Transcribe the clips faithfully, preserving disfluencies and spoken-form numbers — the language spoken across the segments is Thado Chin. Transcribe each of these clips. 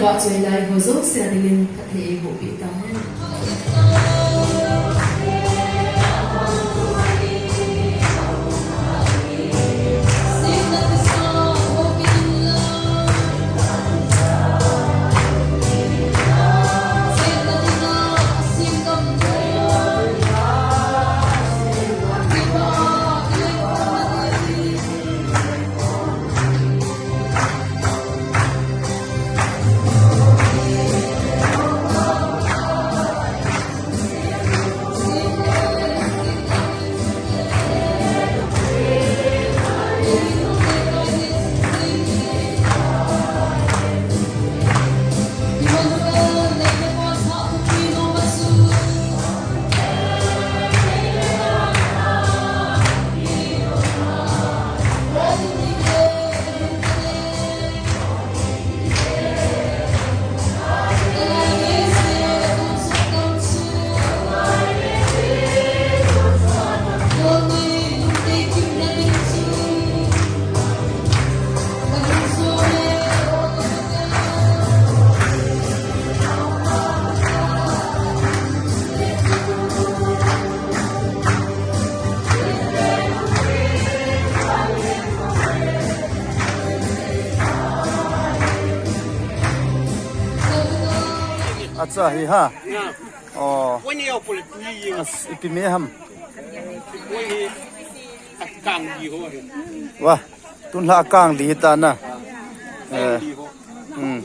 Tua choi lai ho jouse a dingin phatthei eiboh peh tahen. Acha hi ha. Oh. As, ipi me ham. Wah, tun la kang li ta na. Eh. Hmm.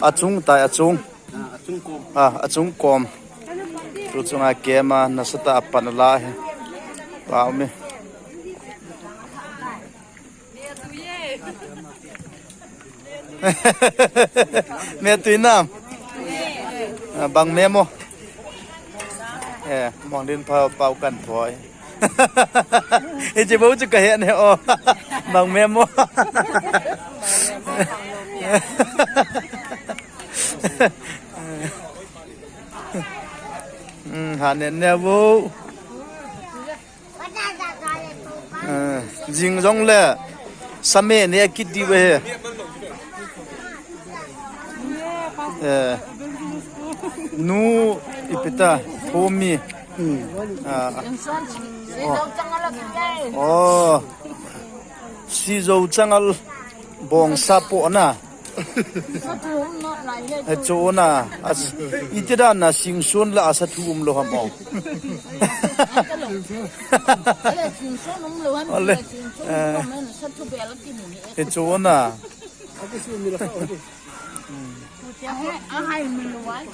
Achung tai achung. Ah, achung kom. Tu chunga kema nasatah a pan la hi. Pau me. Me tui nam. Ah, bang me mo. Eh, Monglenphai pau kan thoi. Hiche bou chu ka he ne o. Bang me mo. Hmm, ha ne ne bou. Eh, jing jong le same ne kiti ve he. Eh, nu ipi ta, Thomi. Hmm. Ah. Oh. Oh. Sizo changal bong sa po na. He chu na, as, iti dan na singsun la asa thu um lo ham o. Ale, singsun um lo ham, ale, singsun um lo ham, sa thu bel kini ni. He chu na. Ahai, ahai, mi lo ai.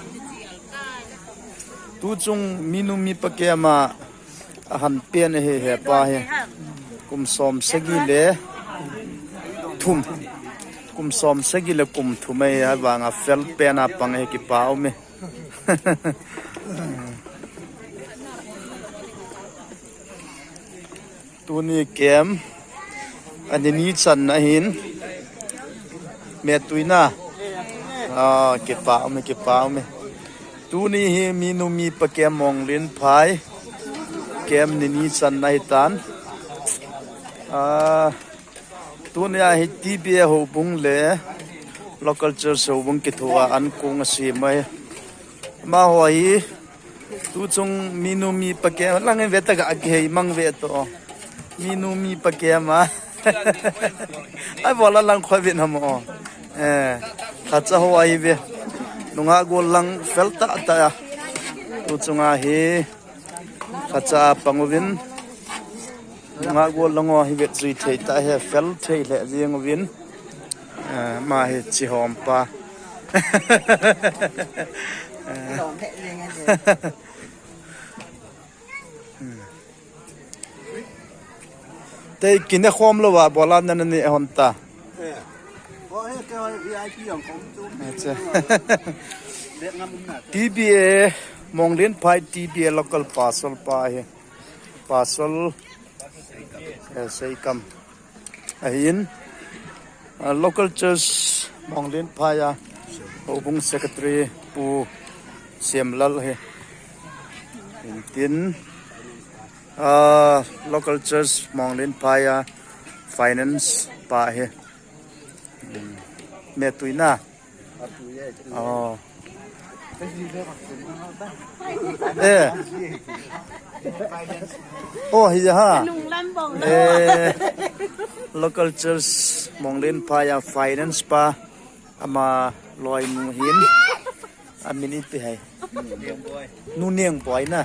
Tu chung minu mipa kema ahan pen ahi hepa hi. Kum som sagi le thum. Kum som sagi le kum thum ahi, avanga fel pen a pang ahi, kipa um e. Tuni kem ani ni channa hin. Me tui na. Ah, kipa um e, kipa um e. Tuni hi minu mipa kem Monglenphai kem ni ni channa hi tan. Ah, tuni a hi T B A houbung le local church houbung kithoa an kong asem e. Amaho hi tu chung minu mipa kem lang in ve ta ga kihei mang ve to. Minu mipa kem a. Ai, bola lang khoi ve na mo. Eh, khacha ho ahi ve. Nungah gol lang fel tah tah a. Tu chunga hi khacha pang uvin. Nungah gol lang ho hi vet jui thei tah he, fel thei le jing uvin. Eh, ama hi chihom pa. Tei kine khom lo va bola na na ni hon ta. Acha. T B A, Monglenphai T B A local pastor pa hi. Pastor, eh, Seikam. Ahin, ah, local church Monglenphai a houbung secretary Pu Siamlal hi. Hintin, ah, local church Monglenphai a finance pa hi. Hmm. Me tui na. Oh. Eh. Oh, hi ha. Nunglam bong. Eh. Local church Monglen phai a finance pa ama loinu hin. Amin ipi ham. Nu Neng Boi na.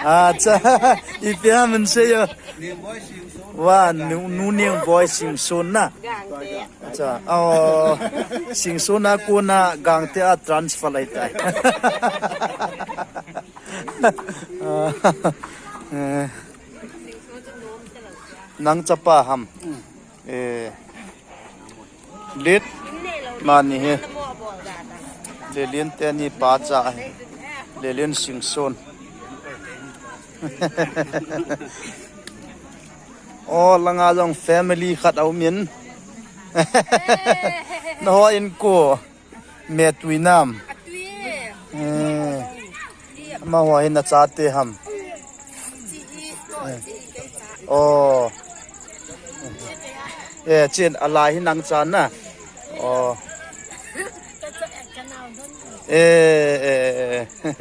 Acha, ipi ham min seiyo. Wa, nu, Nu Neng Boi Singson na. Acha, oh, Singson a kona Gangte a transfer lai tai. Eh, nang chapa ham. Eh, Lit mani hi. Lelin teni pa cha hi. Lelin Singson. Oh, langa jong family khat a um in. Naho in ko. Metui nam. Atui. Eh. Amaho hi nachate ham. Chi i ko, eh, chi i kei cha. Oh. Eh, chin alai hi nang cha na. Oh. Eh, eh, eh.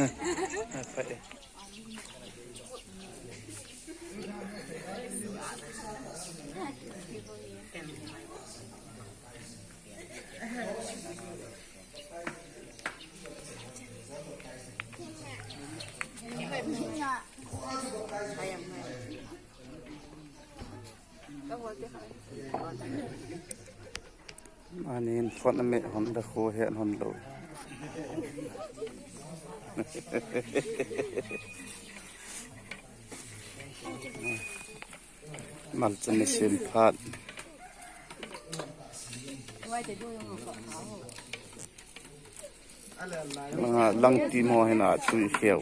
Anin phone a me hon da kho he hon lo. Malcha ni sem phat. Langa lang ti mo hina tui kheu.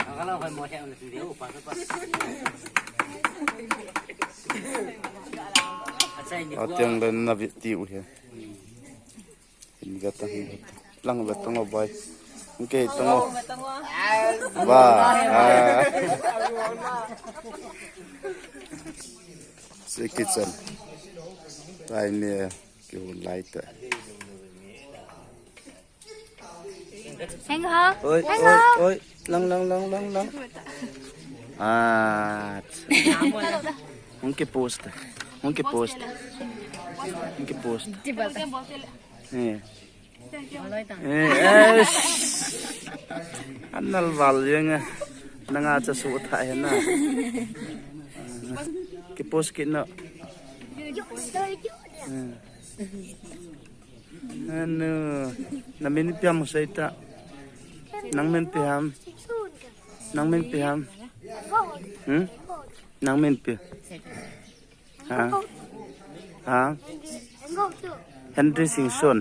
Ateng le na vi ti u he. Hin ga ta, hin ga ta. Lang ve tong o bai. Ke tong o. Ba. Ah. Se kitchen. Tai me ki hu lai ta. Heng ha. Oi, heng oi, ha. Oi. Lang, lang, lang, lang, lang. Ah. Hung ki post. Hung ki post. Hung ki post. Eh. Eh, eh. Anal val yang, eh. Nanga cha su tha he na. Ki post ki na. Eh. Anu, na min ipi ham sei ta. Nang min ipi ham. Nang min ipi ham. Hmm? Nang min ipi. Ha? Ha? Henry Singson.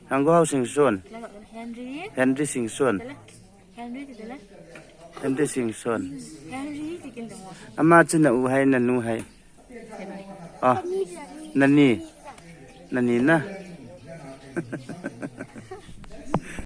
Hang go hao Singson. Henry. Henry Singson. Henry ti tele. Henry Singson. Henry ti kin temo. Ama chu na u hai na nu hai. Ah, nani. Nani na.